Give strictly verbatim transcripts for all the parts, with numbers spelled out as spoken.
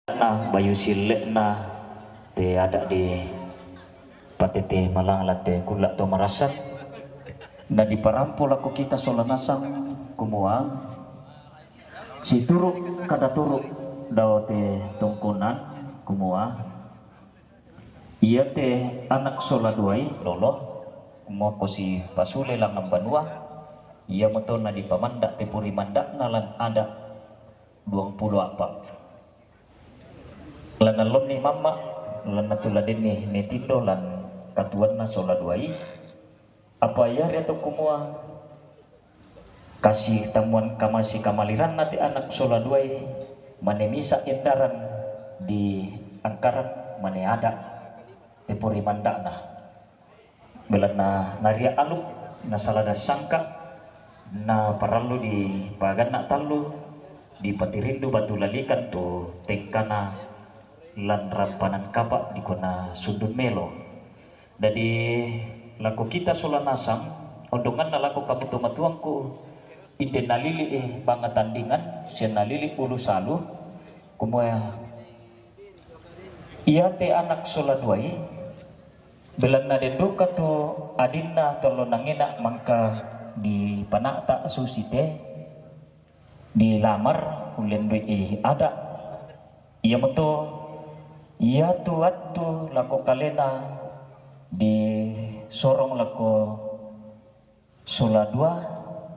Na bayu sille'na te ada' di patete malang la te kulla' to marasan. Na diparampo lako kita sola nasang kumua, situru' kada turu' dao te tongkonan kumua, iate anak sola duai lolo, muako sipasule langngan banua, iamoto na dipamanda' te puri manda'na lan ada' duangpulo a'pa'. Lan allonni mamma', lan natuladenni metindo lan katuanna sola duai, apa iare to kumua, kasi tammuan kamasi kamaliranna te anak sola duai, mane misa' endaran di angkaran mane ada' te puri manda'na. Belanna naria' alu', nasalada sangka', na parallu dipaganna' tallu, dipatirindu batu lalikan tu tengkana lan rampanan kapa' dikona sundun melo. Dadi lako kita sola nasang, ondonganna lako kamu tomatuangku, inde nalili'i banga tandingan, sia nalili' bulu salu, kumua iate anak sola duai, belanna den duka tu adinna tollo nangena' mangka dipana'ta' susite, dilamar ullendu'i ada'. Iamoto iatu attu lako kalena disorong lako sola dua,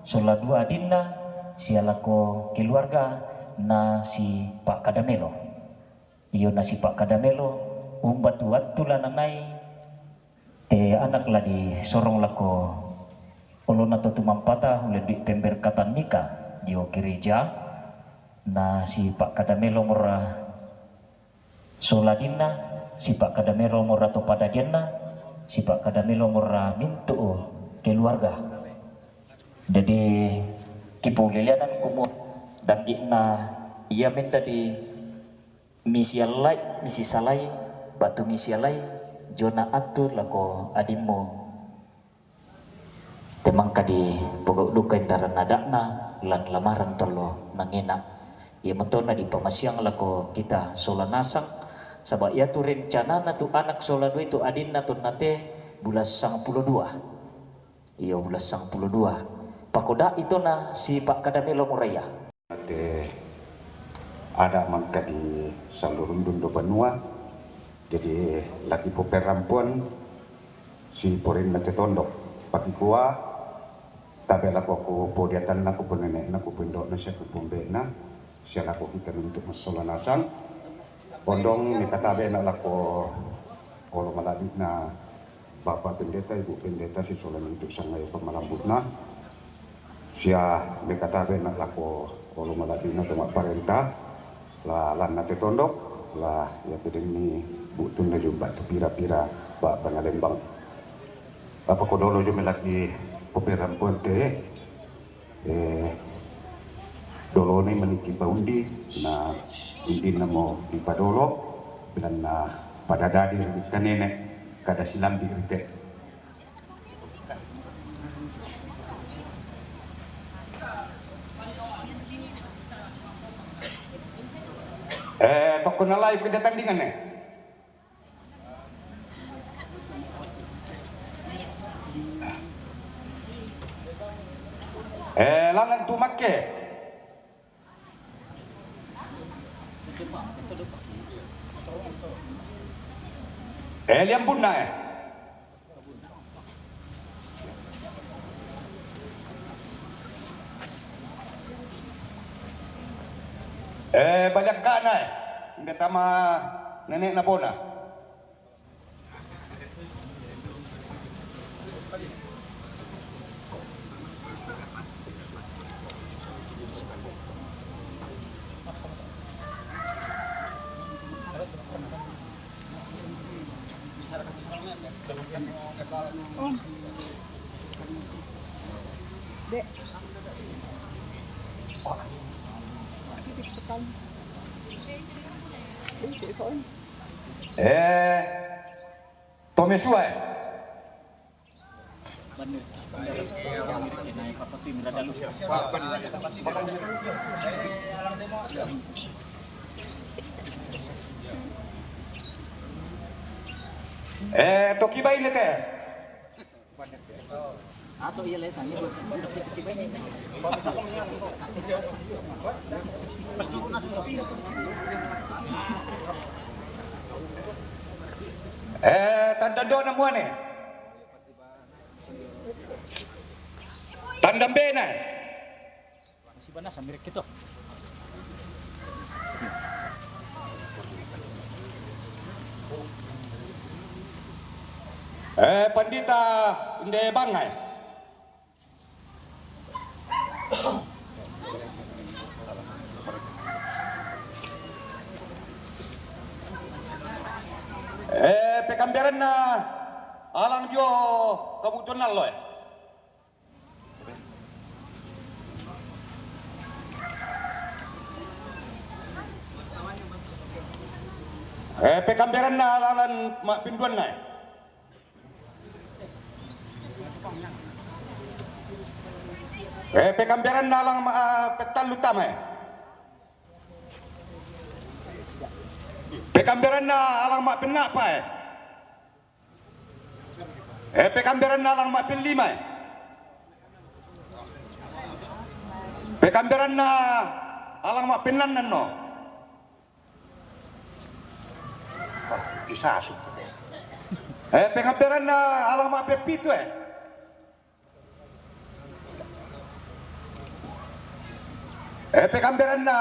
sola dua adinna sia lako keluarga na sipa'kada melo. Io na sipa'kada melo, umba tu attu la nanai te anak la disorong lako olona to tumampata ullendu'i pemberkatan nikah dio gereja, na sipa'kada melo mora sola adinna, sipa'kada melo mora to padadianna, sipa'kada melo mora mintu' keluarga. Dadi kipauleleanan kumu danggi'na ia mendadi misiallai, misisalai, batu misialai, jona attu lako adimmu. Te mangka dipogau' duka endaran ada'na lan lamaran tollo nangena'. Iamoto na dipamasiang lako kita sola nasang, saba' iatu rencanana tu anak sola duai tu adinna tonna te bulan sangpulo dua. Io, bulan sangpulo dua. Pakoda'i tona sipa'kada melo mora ia. Te ada' mangka di salurundun do banua, jadi lagi poperampuan si porinna te tondok. Pakikua tabe' lako ku podiatanna, ku ponene'na, ku poindo'na sia ku pombe'na, sia lako kita nuntu' massola nasang. Ondong mekatabe'na lako olo mala'bi'na Bapak Pendeta, Ibu Pendeta, sisola nuntu' sangayo pammalambu'na. Sia mekatabe'na lako olo mala'bi'na to ma'parenta, la lanna te tondok, la ia pedenni bu'tunna jumba tu pira-pira ba'bana lembang. Apa ko dolo jo melaki poperampuan te, eh, doloni maniki paundi, na undinna mo dipadolo, belanna pada dadi ri kanene, kada silambi rite. Eh, tokko na live ke datang dengan ne. Eh, langan tu makke. Eh, liang bunna, eh. Eh, baliakkana, eh. Inda tama nene'na bona. Om. Dek. Titik sekali. Ini cek soalnya. Eh, Tomesua, eh. Eh, toki baine te. Eh, tanda do na muane. Tanda mbena. Masih panas, hampir gitu. Eh, pandita, inde bangai. Eh, pekamberanna alang jo kabuton nallo, eh. Eh, pekamberanna lalan ma'pinduanna, eh. Eh, pekamberanna alang ma-, eh, pettallu tama, eh. Pekamberanna alang ma'penna'pa, eh. Eh, pekamberanna alang ma'pellima, eh. Pekamberanna alang ma'pennanna no. Wah, kisasu. Eh, pekamberanna alang ma'peppitu, eh. Eh, pekamberanna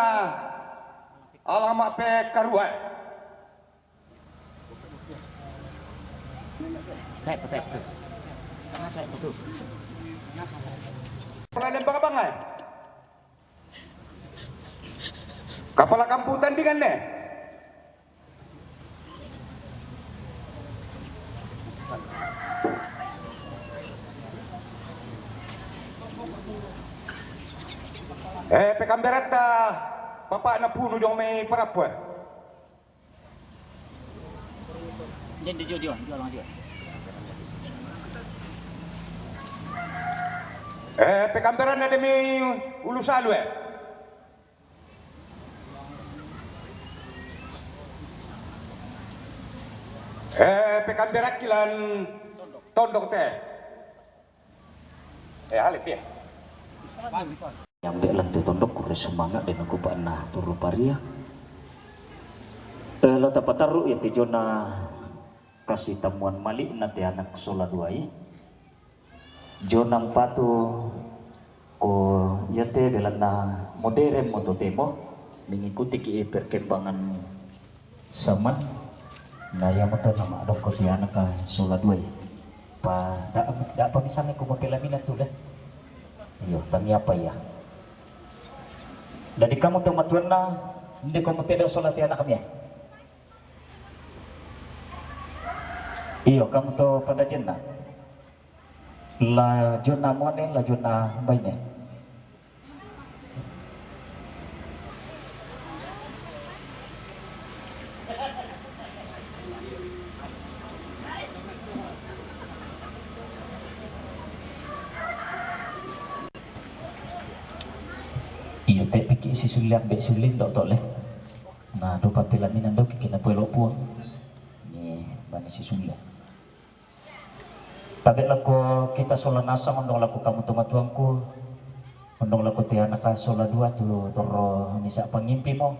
alang ma'pekarua, eh. Saya betul, betul. Saya betul. Pala lembang bangai. Kapala kampu tandingan ne. Eh, pekamberatta, bapakna punu jong mai parappu. Jadi, jom, jom, jom, jom. Eh, pekamberanna demi ulu salu, eh. Eh, pekamberakki lan tondok te. Eh, ale pie. Nyampe lan te tondok, kurre sumanga' de' nangku pa'na turu paria. Eh, la tapatarru' iya te jona kasitammuan mali'na te anak sola duai. Jona mpatu ko iya te belanna moderen mo totemo mengikutiki perkembangan zaman. Na iya moto na ma'dokko te anaka sola duai. Pa da', da' pa misalna ko mote laminan tu le. Iyo, tangiapa iya. Dadi kamu to matuanna, inde ko mote do sola te anaka mia. Iyo, kamu to pada jenna. La jona muane, la jona baine. Iyo, te piki' si sulle ambe' sulle ndo' to le. Na, do patelamina ndo' kiki na pue lo puang. Ni bani si sulle. Tabe' lako kita sola nasang, ondong lako kamu tomatuangku, ondong lako te anaka sola dua tu torro misa' pangimpimo,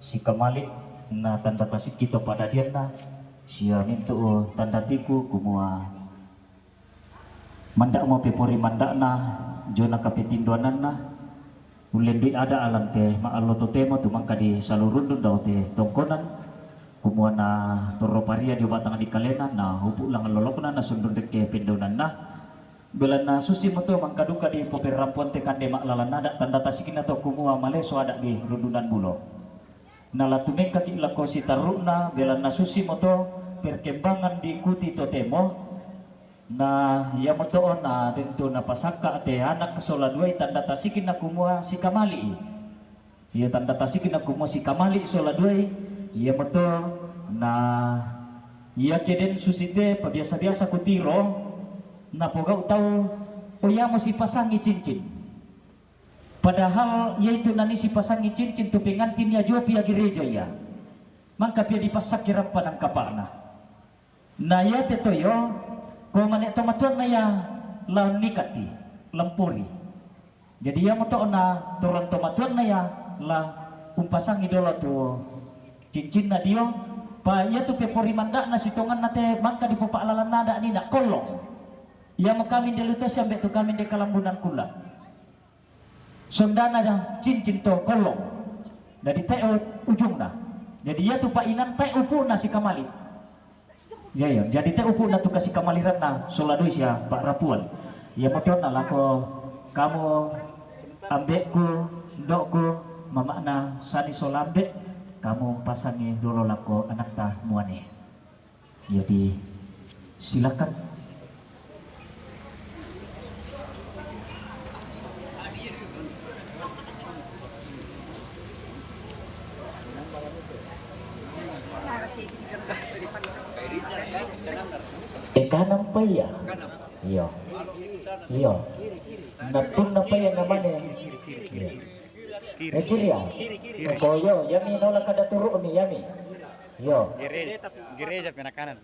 sikamali' na tanda tasikki to padadianna, sia mintu' tanda tiku kumua manda'mo pepori manda'na jona kapetindoananna, Ullendui ada' alang te ma'allo totemo tu mangka disalurundun dao te tongkonan, kumua na torro paria dio batang dikalena, na hupu' langngan lolokna, na sundun rekke pendaunanna. Belanna susi moto mangka duka dipoperrampoan te kande ma'lalan ada', tanda tasikna to kumua maleso ada' di rundunan bulo. Na la tumengkaki' lako sitarru'na, belanna susi moto perkembangan diikuti totemo. Na iamoto na den tu napasakka' te anak sola duai tanda tasikna kumua sikamali'i. Ia tanda tasikna kumua sikamali' sola duai, iamoto na iake den susite pabiasa-biasa kutiro, napogau' tau, o iamo sipasangi cincin. Padahal iaitu nani sipasangi cincin tu pengantin ia jua pia gereja ia. Mangka pia dipassakki rappanang kapa'na. Na iate to io, ko mane tomatuanna ia la nikati, la mpori. Jadi iamoto na toran tomatuanna ia la umpasangi dolo tu cincinna dio, pa iatu pepori manda'na sitonganna te mangka dipopa'lalanna ada' nina kollong. Iamo kami nde lu to siambe' tu kami nde kalambunan kula. Sondana cincin to kollong. Jadi te'o ujungna. Jadi iatu pa'inan te'o upu'na sikamali. Iya, iya. Jadi te'o upu'na tu kasikamalinranna sola doi sia pa'rapuan. Iamotonna lako kamu ambe'ku, ndo'ku, mama'na sani sola ambe', kamu pasangi dolo lako anakta muane. Jadi silakan. E, kanan pa ia. Iyo. Iyo. Nattunna pa ia namane. Iyo. E, kiri ia. E, ko iyo, iami nola kada turu'mi iami. Iyo. Gereja, gereja pena kanan.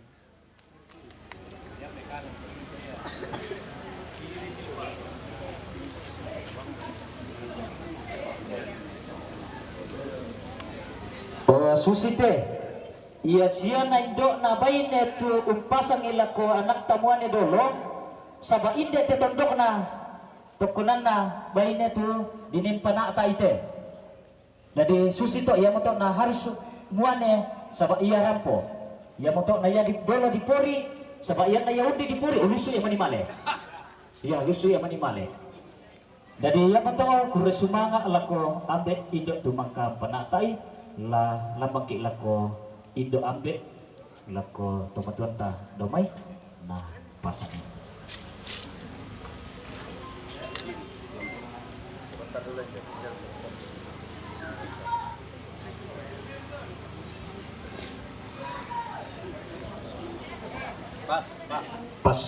O, susi te. Ia sia na indo'na baine tu umpasangi lako anakta muane dolo, saba' inde te tondo'na tokkonanna baine tu dinaimpana'ta ite. Jadi susi to, iamoto na harus muane saba' ia rampo. Iamoto na ia di, dolo dipori, saba' ianna ia undi dipori, o, lusu ia mani male. Ia lusu ia mani male. Jadi iamoto kurre sumanga' lako ambe' indo' tu mangka pana'ta'i, la lambangki' lako indo' ambe', lako tomatuanta domai, na pasang. Pas.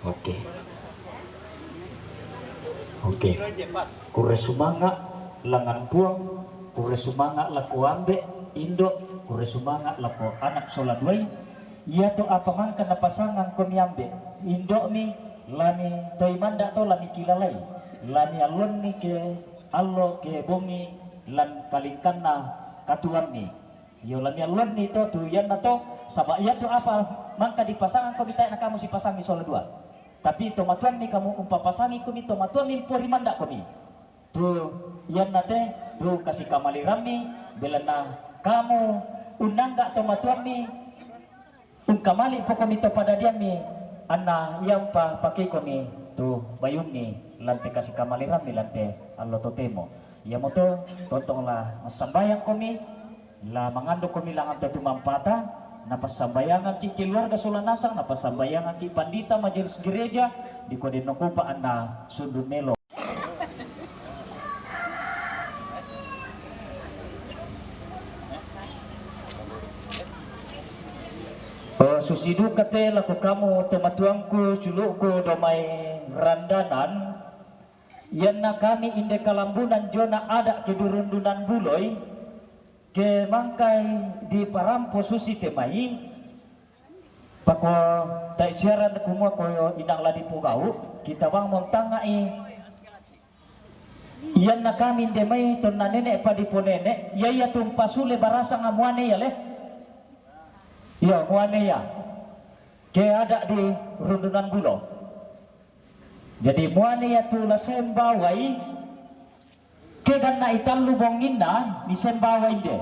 Oke. Oke. Kurre sumanga' langngan Puang, kurre sumanga' lako ambe', indo', kurre sumanga' lako anak sola duai. Iato apa mangka napasangangkomi ambe', indo'mi, la mitoi manda' to la mikilalai, la miallonni ke allo ke bongi lan kalingkanna katuoammi. Io, la miallonni to tu ianna to, saba' iato apa mangka dipasangangkomi tae' na kamu sipasangi sola dua. Tapi tomatuammi kamu umpapasangikomi, tomatuammi umpori manda'komi. Tu ianna te, tu kasikamalinrammi, belanna kamu unnangga' tomatuammi, ungkamali' pokomi to padadiammi, anna ia umpapakeikomi tu bayummi lan te kasikamalinrammi lan te allo totemo. Iamoto, tontonglah massambayangkomi, la mangandokomi langngan to tumampata, napassambayangangki' keluarga sola nasang, napassambayangangki' pandita majelis gereja, dikua denno kupa' anna sundu' melo. O, susi duka te lako kamu tomatuangku, sulu'ku domai Randanan, ianna kami inde kalambunan diona ada' kedurundunan buloi, ke mangkai diparampo susi te mai, pako tae' siaran kumua ko inang la dipogau', kita bang montanga'i. Ianna kami inde mai tonna nene' pa diponene', ia ia tu umpasule barasanga muane ia le. Ia muane ia. Ke ada' di rundunan bulo. Jadi muane ia tu la sembawai, ke ganna'i tallu bonginna misembawai inde.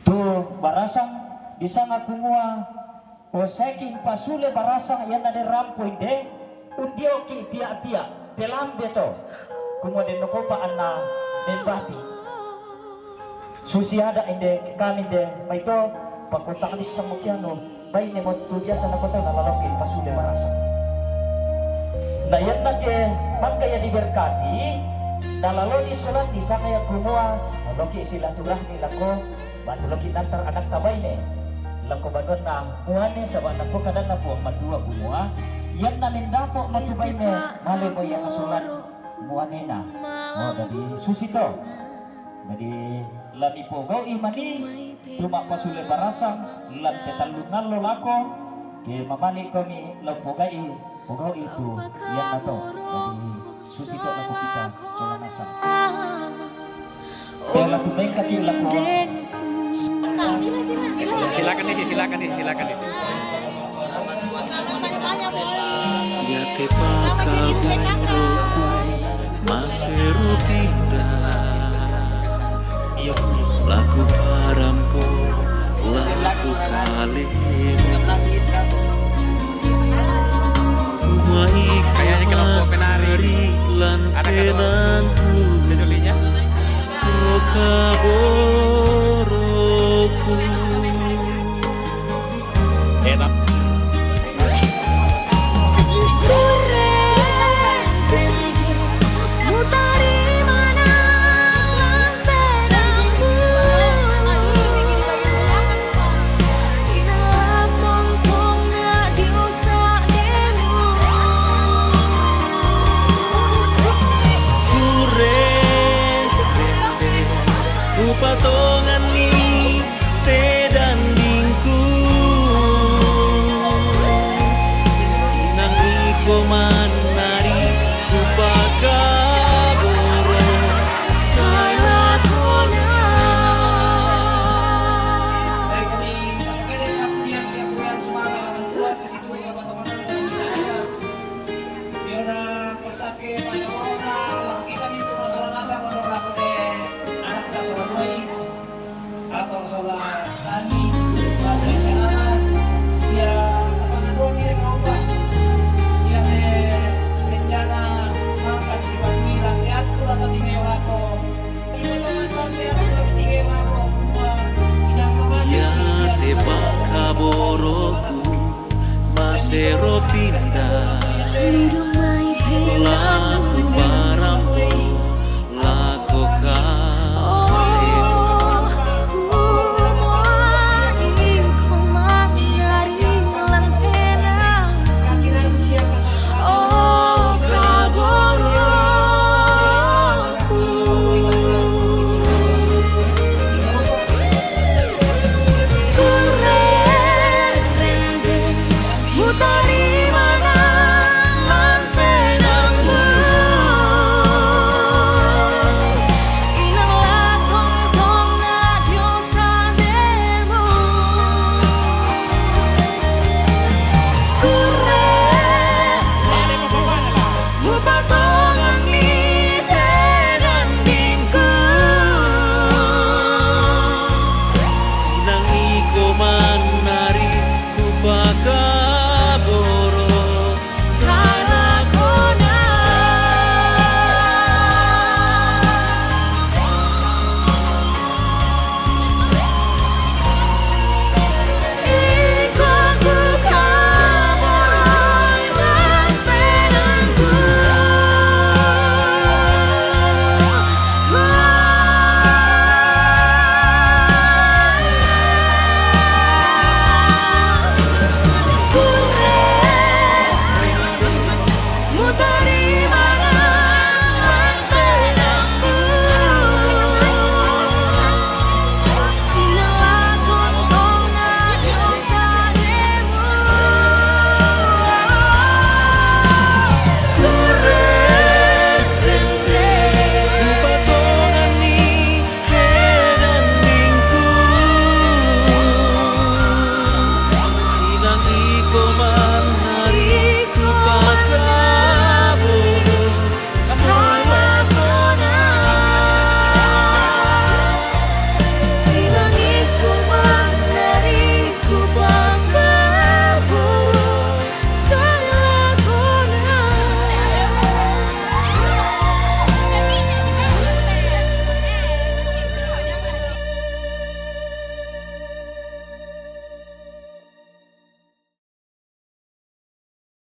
Tu barasang disanga kumua, o saeki' umpasule barasang ianna den rampo inde, undioki' pia'-pia', pelambe to, kumua denno kopa' anna membati. Susi ada' inde kami inde maito, pakotang lissamo kianu, baine mo tu biasa nakotau na laloki' umpasule barasang. Na ianna ke mangka ia diberkati, na laloni solanni sanga ia kumua, loki' silaturahmi lako, batu loki' nantar anakta baine lako banuanna muane, saba' napokadanna Puang Matua kumua, ianna mendapo' matu baine, male mo ia asolan muanena. O, jadi susi to. Jadi La nipogau'i mani tu mappasule barasang lan te tellungngallo lako, ke mabali' komi la upogau'i, pogau'i tu iannato. Jadi, susito lako kita sola nasang. Pela tu mengkaki lako. Silakan nih, silakan nih, silakan nih. Iate pakaburoku masero pinda, laku parampo, laku kalemu. Kayaknya kelompok penari. Ada kelompok. Sejolinya. Kaboroku. Enak. Upatonganni te dandingku, inang iko mannari kupakaboro, sai lakona. Baik, kami pakai dari kampung yang siap goyang semangat, anak tua, di situ, Bapak Teman, masih bisa, bisa. Yona, pasake, banyak corona, laku kita mintu masalah nasang, untuk rakyat, anak kita sola moi. Atau sola sani, pada rencana, sia tapangan dua kira mau ubah. Iya, eh, rencana makan si Badui rakyat, pula tatinggal lako. Ibu teman rakyat, pula tatinggal lako. Semua yang memasak, sia te pakaboroku, masero pinda. Lidong mai pela.